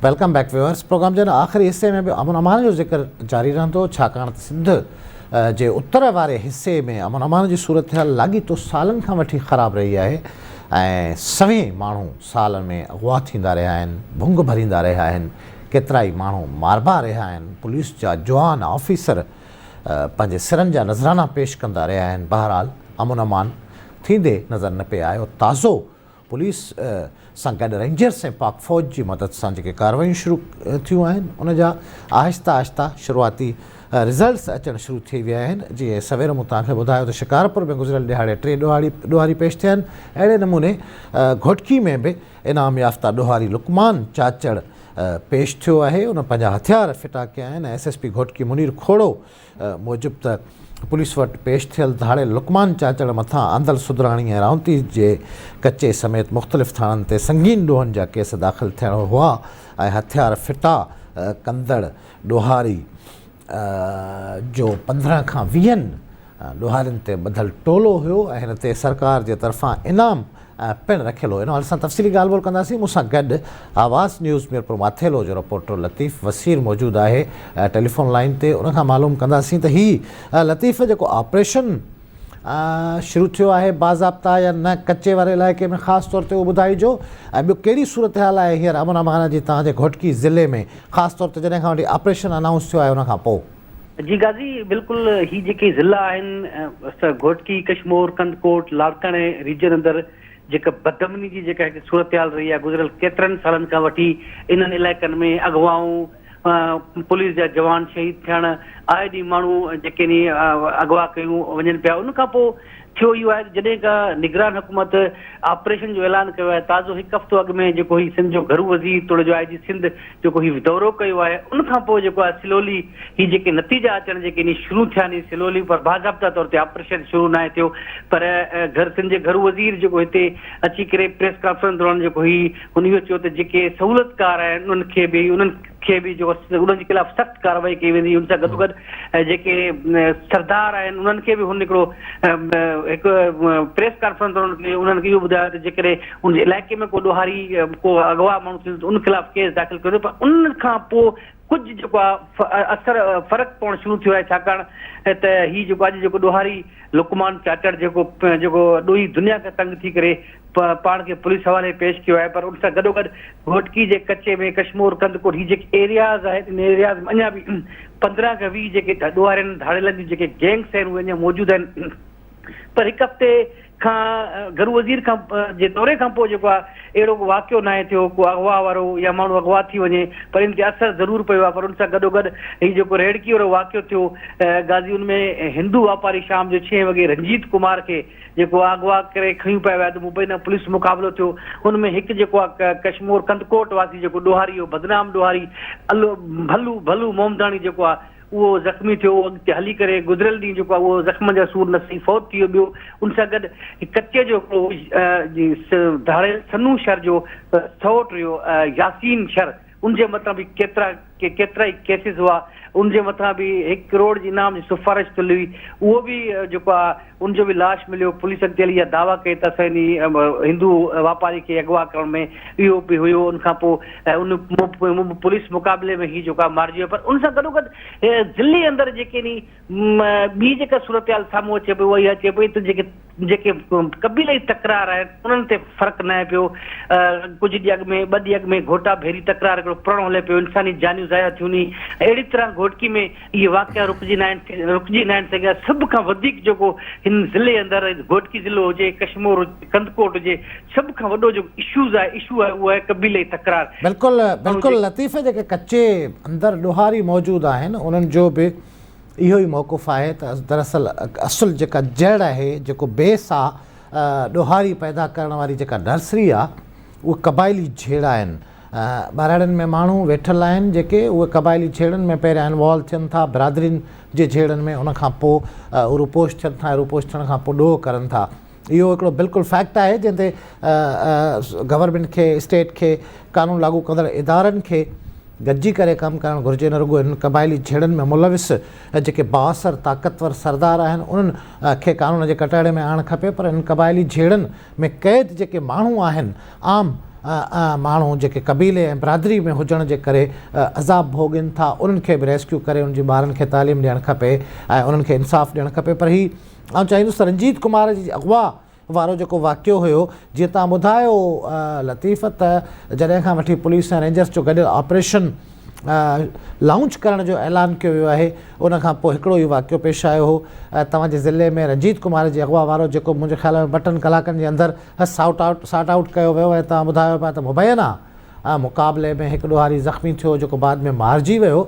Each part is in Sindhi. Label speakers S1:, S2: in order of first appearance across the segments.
S1: Welcome back viewers programme جي آخري حصي ۾ به امن امان جو ذڪر جاري رهندو ڇاڪاڻ ته سنڌ جي اتر واري حصي ۾ امن امان جي صورتحال لاڳيتو سالن کان وٺي خراب رهي آهي ۽ سوين ماڻهو سال ۾ اغوا ٿيندا رهيا آهن ڀنگ ڀريندا رهيا آهن ڪيترائي ماڻهو ماربا رهيا آهن پوليس جا جوان آفيسر پنهنجي سرن جا نذرانا پيش ڪندا رهيا آهن بهرحال امن امان ٿيندي نظر نه پئي آيو تازو پوليس سان گڏ رينجرس ۽ پاڪ فوج جي مدد سان جيڪي ڪارروايون شروع ٿيون آهن ان جا آهستي آهستي شروعاتي رزلٽس اچڻ شروع ٿي ويا آهن جيئن سوير مون توهان کي ٻڌايو ته شڪارپور ۾ گذريل ڏهاڙي ٽي ڏوهاري ڏوهاري پيش ٿيا آهن اهڙي نموني گهوٽڪي ۾ به انعام يافته ڏوهاري لقمان چاچڙ پيش ٿيو آهي ان پنهنجا هٿيار ڦٽا ڪيا آهن S S P Ghotki Munir Khuhro موجب ته پوليس وٽ پيش ٿيل ڌاڙيل لقمان چاچڙ مٿان آندل سڌراڻي ۽ رائونتي جي ڪچي سميت مختلف ٿاڻن تي سنگين ڏوهن جا ڪيس داخل ٿيڻ هئا ۽ هٿيار ڦٽا ڪندڙ ڏوهاري جو 15 کان ويهن ڏوهارين تي ٻڌل ٽولو هيو ۽ هن تي سرڪار جي طرفان انعام پڻ رکيل هو. ان حوالي سان تفصيلي ڳالهه ٻولهه ڪنداسين. مون سان گڏ آواز نيوز ميرپور ماٿيلو جو رپورٽر لطيف وسير موجود آهي ٽيليفون لائين تي ان کان معلوم ڪنداسين ته هي لطيف جيڪو آپريشن شروع ٿيو آهي باضابطا يا نه ڪچي واري علائقي ۾ خاص طور تي اهو ٻڌائجو ۽ ٻيو ڪهڙي صورتحال آهي هينئر امن امان جي توهان جي گهوٽڪي ضلعي ۾ خاص طور تي جڏهن کان وٺي آپريشن انائونس ٿيو آهي ان کان پوء.
S2: جي غازي بلڪل هي جيڪي ضلعا آهن گهوٽڪي، ڪشمور، ڪنڌڪوٽ، لاڙڪاڻي ريجن اندر جيڪا بدامني جي جيڪا هڪ صورتحال رهي آهي گذريل ڪيترن سالن کان وٺي انهن علائقن ۾ اغوائون پوليس جا جوان شهيد ٿيڻ آئي ڏينهن ماڻهو جيڪي ني اغوا ڪيون وڃن پيا ان کان پوء ٿيو اهو آهي ته جڏهن کان نگران حڪومت آپريشن جو اعلان ڪيو آهي تازو هڪ هفتو اڳ ۾ جيڪو هي سنڌ جو گهرو وزير توڙي جو آء جي سنڌ جيڪو هي دورو ڪيو آهي ان کان پوء جيڪو آهي سلولي هي جيڪي نتيجا اچڻ جيڪي ني شروع ٿيا ني سلولي پر باضابطا طور تي آپريشن شروع ناهي ٿيو پر گهر سنڌ جي گهرو وزير جيڪو هتي اچي ڪري پريس ڪانفرنس دوران جيڪو هي هن اهو چيو ته جيڪي سهولتڪار آهن انهن کي به انهن کي به جيڪو انهن جي خلاف سخت ڪارروائي ڪئي ويندي ان سان گڏوگڏ جيڪي سردار آهن انهن کي به هن هڪڙو هڪ پريس ڪانفرنس دوران انهن کي اهو ٻڌايو ته جيڪڏهن ان علائقي ۾ ڪو ڏوهاري ڪو اغوا ماڻهو ٿيندو ته ان خلاف ڪيس داخل ڪيو ويندو پر ان کان پوء ڪجهه جيڪو آهي اثر فرق پوڻ شروع ٿيو آهي ڇاڪاڻ ته هي جيڪو اڄ جيڪو ڏوهاري لقمان چاچڙ جيڪو جيڪو ڏوهي دنيا کان تنگ ٿي ڪري پاڻ کي پوليس حوالي پيش ڪيو آهي پر ان سان گڏوگڏ گهوٽڪي جي ڪچي ۾ ڪشمور ڪنڌڪوٽ هي جيڪي ايرياز آهن ان ايرياز ۾ اڃا به 15 کان 20 جيڪي ڏوهارين ڌاڙيلن جون جيڪي گينگس آهن اهي اڃا موجود آهن پر هڪ هفتي کان گهرو وزير کان جي دوري کان پوء جيڪو آهي اهڙو ڪو واقعو ناهي ٿيو ڪو اغوا وارو يا ماڻهو اغوا ٿي وڃي پر ان تي اثر ضرور پيو آهي پر ان سان گڏوگڏ هي جيڪو ريڙڪي وارو واقعو ٿيو غازي ان ۾ هندو واپاري شام جو ڇهين وڳي رنجيت ڪمار کي جيڪو اغوا ڪري کڻي پيا ويا ته مبينا پوليس مقابلو ٿيو ان ۾ هڪ جيڪو آ ڪشمور ڪنڌڪوٽ واسي جيڪو ڏوهاري هو بدنام ڏوهاري الو ڀلو ڀلو محمداڻي جيڪو آ اهو زخمي ٿيو اهو اڳتي هلي ڪري گذريل ڏينهن جيڪو آ اهو زخمن جا سور نه سهي فوت ٿي ويو ٻيو ان سان گڏ ڪچي جو هڪڙو ڌاڙيل سنو شھر جو سئوٽ هيو ياسين شھر ان جي مٿان به ڪيترا ڪيترائي ڪيسز هئا ان جي مٿان به هڪ ڪروڙ جي انعام جي سفارش ٿيل هئي اهو به جيڪو آ ان جو به لاش مليو پوليس اڳتي هلي اها دعويٰ ڪئي ته اسان انهي هندو واپاري کي اغوا ڪرڻ ۾ اهو به هيو ان کان پوء ان پوليس مقابلي ۾ هي جيڪو آ مارجي ويو پر ان سان گڏوگڏ ضلعي اندر جيڪي انهي ٻي جيڪا صورتحال سامهون اچي پئي اها اها اچي پئي ته جيڪي جيڪي قبيلائي تڪرار آهن انهن تي فرق ناهي پيو ڪجهه ڏينهن اڳ ۾ ٻه ڏينهن اڳ ۾ گهوٽا ڀيري تڪرار هڪڙو پراڻو هلي پيو انساني جانيون ضايع ٿيون ني اهڙي طرح گهوٽڪي ۾ اهي واقعا رڪجي ناهن رڪجي ناهن سگهيا سڀ کان وڌيڪ جيڪو هن ضلعي اندر گهوٽڪي ضلعو هجي ڪشمور هجي ڪنڌڪوٽ هجي سڀ کان وڏو جيڪو اشوز آهي اشو آهي اهو آهي قبيلائي تڪرار
S1: بلڪل بلڪل لطيف جيڪي ڪچي اندر ڏوهاري موجود آهن انهن جو به اهو ئي موقف آهي ته دراصل اصل جيڪا جڙ آهي، جيڪو بيس آ ڏوهاري پيدا ڪرڻ واري جيڪا نرسري آ اهي قبائلي جهيڙا آهن. ٻهراڙين ۾ ماڻهو ويٺل آهن جيڪي اهي قبائلي جهيڙن ۾ پهريان انوالو ٿين ٿا، برادرين جي جهيڙن ۾ ان کان پوء روپوش ٿين ٿا ۽ روپوش ٿيڻ کان پوء ڏوهه ڪرن ٿا. اهو هڪڙو بلڪل فيڪٽ آهي جنهن تي گورنمينٽ کي، اسٽيٽ کي، قانون لاڳو ڪندڙ ادارن کي گڏجي ڪري ڪم ڪرڻ گهرجي نه رڳو انهن قبائلي جهيڙن ۾ ملوث جيڪي بااثر طاقتور سردار آهن انهن کي قانون جي ڪٽهڙي ۾ آڻڻ کپي پر انهن قبائلي جهيڙن ۾ قيد جيڪي ماڻهو آهن عام. ماڻهو جيڪي قبيلي ۽ برادري ۾ هجڻ جي ڪري عذاب ڀوڳين ٿا انهن کي به ريسڪيو ڪري انهن جي ٻارن کي تعليم ڏيڻ کپي ۽ انهن کي انصاف ڏيڻ کپي پر هي آئون چاهيندس ته رنجيت ڪمار جي اغوا وارو جيڪو واقعو هيو جيئن توهان ٻڌايو لطيف ته جڏهن کان وٺي پوليس ۽ رينجرز جو گڏيل آپريشن لانچ ڪرڻ جو اعلان ڪيو ويو آهي ان کان پوء هڪڙو ئي واقعو پيش آيو هو توهان جي ضلعي ۾ رنجيت ڪمار جي اغوا وارو جيڪو منهنجي خيال ۾ ٻه ٽن ڪلاڪن جي اندر سارٽ آئوٽ سارٽ آئوٽ ڪيو ويو ۽ توهان ٻڌايو پيا ته مبينا مقابلي ۾ هڪ ڏوهاري زخمي ٿيو جيڪو بعد ۾ مارجي ويو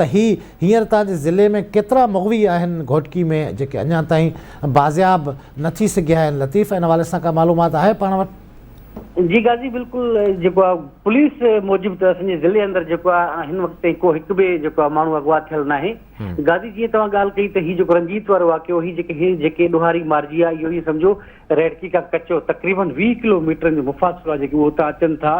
S1: ته هي هينئر توهان جي ضلعي ۾ ڪيترا مغوي آهن گهوٽڪي ۾ جيڪي اڃا تائين بازياب نه ٿي سگهيا آهن لطيف ان حوالي سان ڪا معلومات آهي پاڻ وٽ؟
S2: جي غازي بلڪل جيڪو آهي پوليس موجب ته اسان جي ضلعي اندر جيڪو آهي هن وقت تائين ڪو هڪ به جيڪو آهي ماڻهو اغوا ٿيل ناهي غازي جيئن توهان ڳالهه ڪئي ته هي جيڪو رنجيت وارو واقعو هي جيڪي هي جيڪي ڏوهاري مارجي ويا اهو ائين سمجهو رهڙڪي کان ڪچو تقريبن 20 ڪلو ميٽرن جو مفاصلو آهي جيڪي اهي اتان اچن ٿا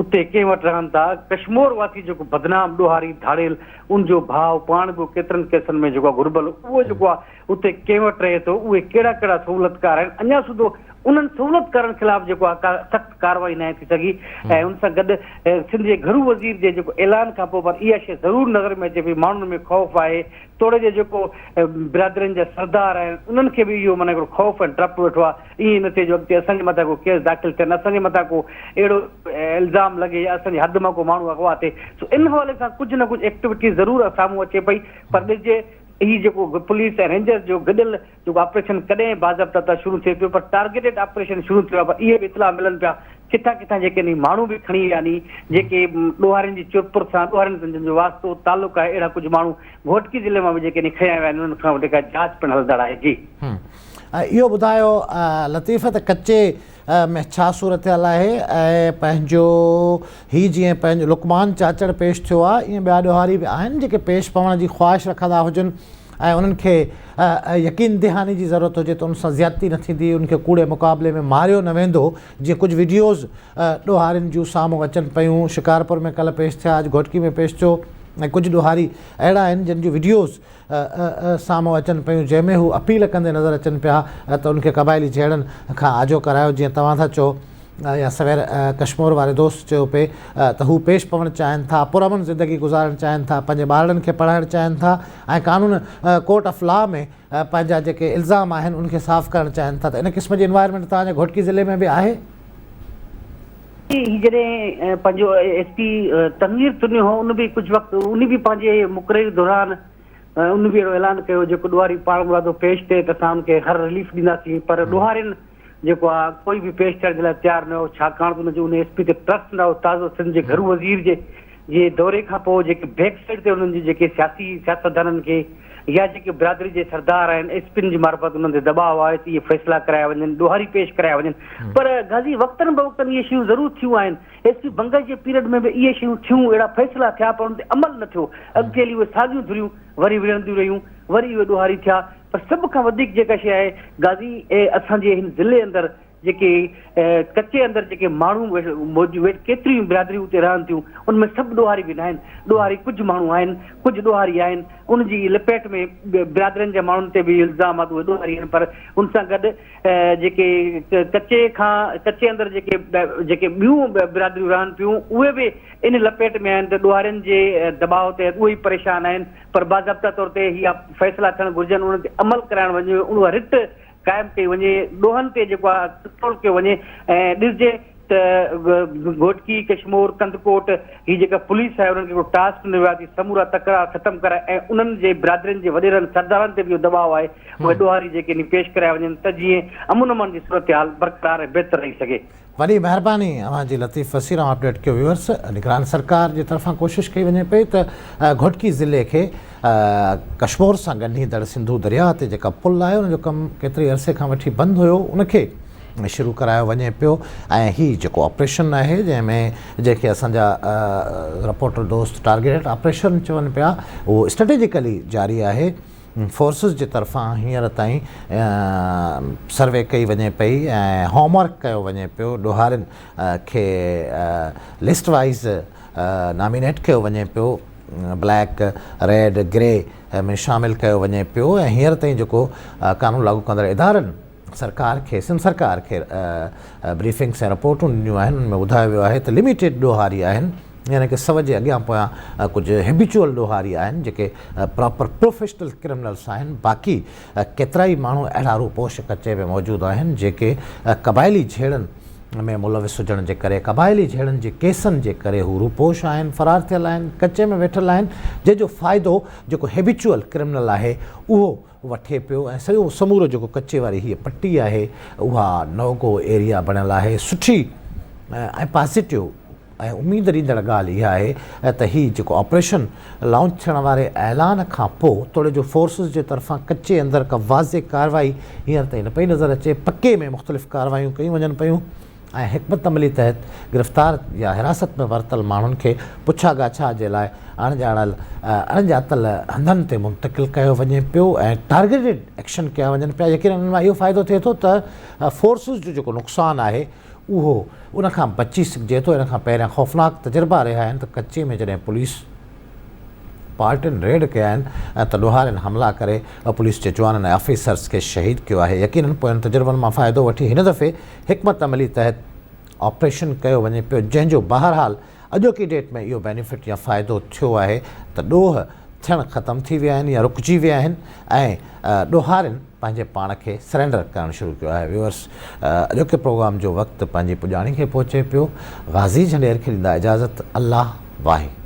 S2: اتي ڪنهن وٽ رهن ٿا ڪشمور واسي جيڪو بدنام ڏوهاري ڌاڙيل ان جو ڀاء پاڻ به ڪيترن ڪيسن ۾ جيڪو آهي گهربل اهو جيڪو آهي اتي ڪنهن وٽ رهي ٿو اهي ڪهڙا ڪهڙا سهولتڪار آهن اڃا سوڌو انهن سهولتڪارن خلاف جيڪو آهي ڪا سخت ڪارروائي ناهي ٿي سگهي ۽ ان سان گڏ سنڌ جي گهرو وزير جي جيڪو اعلان کان پوء پر اها شيء ضرور نظر ۾ اچي پئي ماڻهن ۾ خوف آهي توڙي جو جيڪو برادرين جا سردار آهن انهن کي به اهو معنيٰ هڪڙو خوف ۽ ڊپ ويٺو آهي ائين نه ٿئي جو اڳتي اسان جي مٿان ڪو ڪيس داخل ٿين اسان جي مٿان ڪو اهڙو الزام لڳي يا اسان جي حد مان ڪو ماڻهو اغوا ٿئي سو ان حوالي سان ڪجهه نه ڪجهه ايڪٽيوٽي ضرور سامهون اچي پئي پر ڏسجي هي جيڪو پوليس ۽ رينجرز جو گڏيل جيڪو آپريشن ڪڏهن باضابطه ته شروع ٿئي پيو پر ٽارگيٽيڊ آپريشن شروع ٿيو آهي پر اهي به اطلاع ملن پيا ڪٿان ڪٿان جيڪي ني ماڻهو به کڻي ويا ني جيڪي ڏوهارين جي چرپر سان ڏوهارين سان جن جو واسطو تعلق آهي اهڙا ڪجهه ماڻهو گهوٽڪي ضلعي مان به جيڪي ني کنيا ويا آهن انهن کان جيڪا جاچ پڻ هلندڙ آهي جي.
S1: اهو ٻڌايو لطيف ته ڪچي ۾ ڇا صورتحال آهي ۽ پنهنجو هي جيئن پنهنجو لقمان چاچڙ پيش ٿيو آهي ائين ٻيا ڏوهاري به آهن جيڪي پيش پوڻ جي خواهش رکندا هجن ۽ انهن کي يقين دهاني جي ضرورت هجي ته ان سان زيادتي نه ٿيندي، ان کي ڪوڙي مقابلي ۾ ماريو نه ويندو، جيئن ڪجهه وڊيوز ڏوهارين جون سامهون اچن پيون، شڪارپور ۾ ڪلهه پيش ٿيا، اڄ گهوٽڪي ۾ پيش ٿيو ۽ ڪجهه ڏوهاري اهڙا آهن جن جون وڊيوز سامهون اچن پيون جنهن ۾ هو اپيل ڪندي نظر اچن پيا ته ان کي قبائلي جهيڙن کان آجو ڪرايو جيئن توهان ٿا چئو. يا سوير ڪشمور واري دوست چيو پئي ته هو پيش پوڻ چاهين ٿا، پرامن زندگي گذارڻ چاهين ٿا، پنهنجي ٻارڙن کي پڙهائڻ چاهين ٿا ۽ قانون ڪورٽ آف لا ۾ پنهنجا جيڪي الزام آهن ان کي صاف ڪرڻ چاهين ٿا ته ان قسم جي انوائرمينٽ توهان جي گهوٽڪي ضلعي ۾ به آهي؟
S2: هي جڏهن پنهنجو ايس پي تنوير تنيو هو ان به ڪجهه وقت ان به پنهنجي مقرري دوران ان به اهڙو اعلان ڪيو جيڪو ڏوهاري پاڻمرادو پيش ٿئي ته اسان ان کي هر رليف ڏينداسين پر ڏوهارين جيڪو آ ڪوئي به پيش ٿيڻ جي لاء تيار نه هو ڇاڪاڻ ته ان جو ان ايس پي تي ٽرسٽ نه هو تازو سنڌ جي گهرو وزير جي جي دوري کان پوء جيڪي بيڪ سائيڊ تي انهن جي جيڪي سياسي سياستدانن کي يا جيڪي برادري جي سردار آهن ايس پين جي معرفت انهن تي دٻاء آهي ته اهي فيصلا ڪرايا وڃن ڏوهاري پيش ڪرايا وڃن پر غازي وقتن بوقتن اهي شيون ضرور ٿيون آهن ايس پي بنگش جي پيريڊ ۾ به اهي شيون ٿيون اهڙا فيصلا ٿيا پر ان تي عمل نه ٿيو اڳتي هلي اهي ساڳيون ڌريون وري وڙهنديون رهيون وري اهي ڏوهاري ٿيا پر سڀ کان وڌيڪ جيڪا شيء آهي غازي اسان جي هن ضلعي اندر جيڪي ڪچي اندر جيڪي ماڻهو موجود ڪيتريون برادريون اتي رهن ٿيون ان ۾ سڀ ڏوهاري به ناهن ڏوهاري ڪجهه ماڻهو آهن ڪجهه ڏوهاري آهن ان جي لپيٽ ۾ برادرين جا ماڻهن تي به الزام آهي ته اهي ڏوهاري آهن پر ان سان گڏ جيڪي ڪچي کان ڪچي اندر جيڪي جيڪي ٻيون برادريون رهن پيون اهي به ان لپيٽ ۾ آهن ته ڏوهارين جي دٻاء تي اهي ئي پريشان آهن پر باضابطه طور تي اها فيصلا ٿيڻ گهرجن انهن تي عمل ڪرائڻ وڃي اها رٽ قائم ڪئي وڃي ڏوهن تي جيڪو آهي ڪنٽرول ڪيو وڃي ۽ ڏسجي ته گهوٽڪي ڪشمور ڪنڌڪوٽ هي جيڪا پوليس آهي انهن کي هڪڙو ٽاسڪ ڏنو ويو آهي ته سمورا تڪرار ختم ڪرائي ۽ انهن جي برادرين جي وڏيرن سردارن تي به اهو دٻاء آهي اهي ڏوهاري جيڪي ني پيش ڪرايا وڃن ته جيئن امن امان جي صورتحال برقرار ۽ بهتر رهي سگهي.
S1: وڏي مهرباني اوهان جي لطيف وسير اوهان اپڊيٽ ڪيو ويورس نگران سرڪار جي طرفان ڪوشش ڪئي وڃي پئي ته گهوٽڪي ضلعي کي ڪشمور سان ڳنڍيندڙ سنڌو درياهه تي جيڪا پل آهي ان جو ڪم ڪيتري عرصي کان وٺي بند هيو ان کي شروع ڪرايو وڃي پيو ۽ هي جيڪو آپريشن آهي جنهن ۾ جنهن کي اسان جا رپورٽر دوست ٽارگيٽ آپريشن چون پيا اهو اسٽريٽجيڪلي جاري آهي فورسز جي طرفان هينئر تائين سروي ڪئي وڃي پئي ۽ هوم ورڪ ڪيو وڃي پيو، ڏوهارين کي لسٽ وائيز نامينيٽ ڪيو وڃي پيو، بليڪ، ريڊ، گري ۾ شامل ڪيو وڃي پيو ۽ هينئر تائين جيڪو قانون لاڳو ڪندڙ ادارن سرڪار کي سنڌ سرڪار کي بريفنگس ۽ رپورٽون ڏنيون آهن ان ۾ ٻڌايو ويو آهي ته لميٽيڊ ڏوهاري آهن يعني ڪه سو جي اڳيان پويان ڪجهه هيبيچوئل ڏوهاري آهن جيڪي پراپر پروفيشنل ڪرمنلس آهن باقي ڪيترائي ماڻهو اهڙا روپوش ڪچي ۾ موجود آهن جيڪي قبائلي جهيڙن ۾ ملوث هجڻ جي ڪري قبائلي جهيڙن جي ڪيسن جي ڪري هو روپوش آهن فرار ٿيل آهن ڪچي ۾ ويٺل آهن جنهن جو فائدو جيڪو هيبيچوئل ڪرمنل آهي اهو وٺي پيو ۽ سڄو سمورو جيڪو ڪچي واري هيء پٽي آهي اها نو گو ايريا بڻيل آهي سٺي ۽ پازيٽو ۽ اميد ڏيندڙ ڳالهه اها آهي ته هي جيڪو آپريشن لانچ ٿيڻ واري اعلان کان پوء توڙي جو فورسز جي طرفان ڪچي اندر ڪا واضح ڪارروائي هينئر تائين نه پئي نظر اچي پڪي ۾ مختلف ڪارروايون ڪيون وڃن پيون ۽ حڪمت عملي تحت گرفتار يا حراست ۾ ورتل ماڻهن کي پڇا ڳاڇا جي لاء اڻڄاڻل اڻڄاتل هنڌن تي منتقل ڪيو وڃي پيو ۽ ٽارگيٽيڊ ايڪشن ڪيا وڃن پيا يقينن ان مان اهو فائدو ٿئي ٿو ته فورسز جو جيڪو نقصان آهي اهو ان کان بچي سگهجي ٿو. ان کان پهريان خوفناڪ تجربا رهيا آهن ته ڪچي ۾ جڏهن پوليس پارٽين ريڊ ڪيا آهن ته ڏوهارين حملا ڪري پوليس جي جوانن ۽ آفيسرز کي شهيد ڪيو آهي. يقينن پوين تجربن مان فائدو وٺي هن دفعي حڪمت عملي تحت آپريشن ڪيو وڃي پيو جنهن جو بهرحال اڄوڪي ڊيٽ ۾ اهو بينيفٽ يا فائدو ٿيو آهي ته ڏوهه ٿيڻ ختم ٿي ويا آهن يا رڪجي ويا آهن ۽ ڏوهارين پنهنجي پاڻ کي سرينڊر ڪرڻ شروع ڪيو آهي. ويورس اڄوڪي پروگرام جو وقت پنهنجي پڄاڻي کي پهچي پيو. غازي جهنڊير کي ڏيندا اجازت الله واهي.